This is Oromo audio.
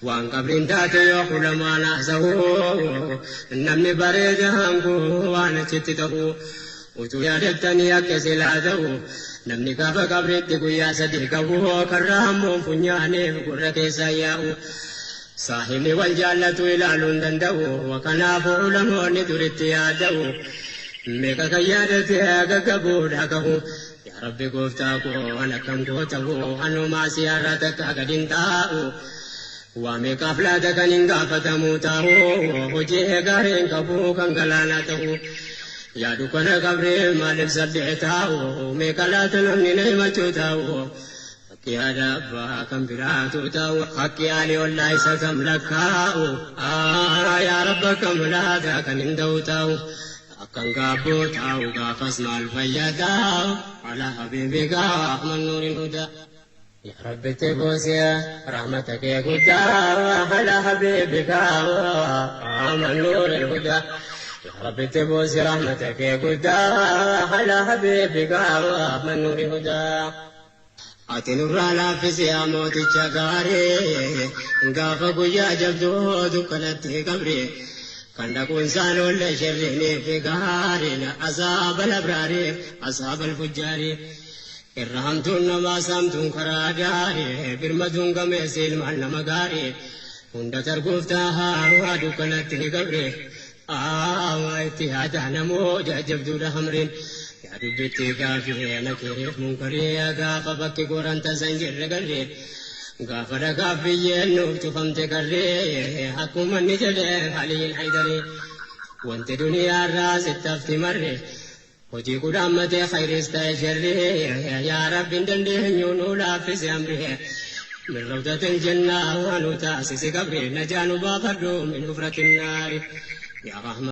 Waan qabriin taate yoo kulamaan haasa'u, namni bareeda hanguu waan achitti ta'u, utuu yaadattanii akka silaa ta'u, namni gaafa qabriitti guyyaa 3 qabu, karraa hammoon funyaaniif gurra keessaa yaa'u. Saahibni wal jaallatu ilaaluu hin danda'u, kanaafuu ulamoonni duritti yaada'u. Meeqa kan yaadate gaggabuudha gahu. Yaa Rabbi gooftaa koo, an akkam koo ta'u, anumaa si har'a takka gad hin taa'u. Waa meeqaaf laata kan hin gaafatamuu taa'u, hojii gaariin qabu kan galaanaa ta'u. Yaa dukkana qabree maaliif saddeet taa'u, meeqa laata namni na himachuu taa'u. Hakki haadha abbaa kan biraatu ta'u, hakki haali ollaa isa kam lakkaa'u. Yaa Rabba kam laata kan hin ta'u ta'u. Akkan gaabboo taa'u gaafas maal fayyadaa, ala habiibika Ahmad Nuuriin Hudaa. Yaa Rabbi buusiya rahmata kee guddaa, ala habiibika Ahmad Nuuriin Hudaa. Yaa Rabbi buusi rahmata kee guddaa, ala habiibika Ahmad Nuuriin Hudaa. Ati nurraa laaffisi yaa mooticha gaarii, gaafa guyyaa jabduu dukkanatti qabri. Kan dhaquun isaan oolle shirriinii fi gaariin, azaaba labraarii azaaba alfujjaarii. Irra hamtuun namaa saamtuun karaa gaarii, birmaduun gameessi ilmaan nama gaarii. Hunda targuuf taahaa dukkanatti qabri. Waa itti yaadaa namoo jajjabduudha hamriin. Yaa dubbitti gaafii nakiiriif munkarii, gaafa bakki goran tasan jirre garri. Gaafa dhagaaf biyyeen nuuf cufamte garree, akkuma inni jedhe Aliyin Haydarii. Wanti duniyaarraa sitti hafti marre. Hojii kudhaammatee khayriis ta'e sharrii, yaa Rabbi hin dandeenyu nuu laaffisi amri. Min rawdatil jannaa nu taasisi qabri, najaa nu baafadhu min hufratin naari. Yaa Rahman.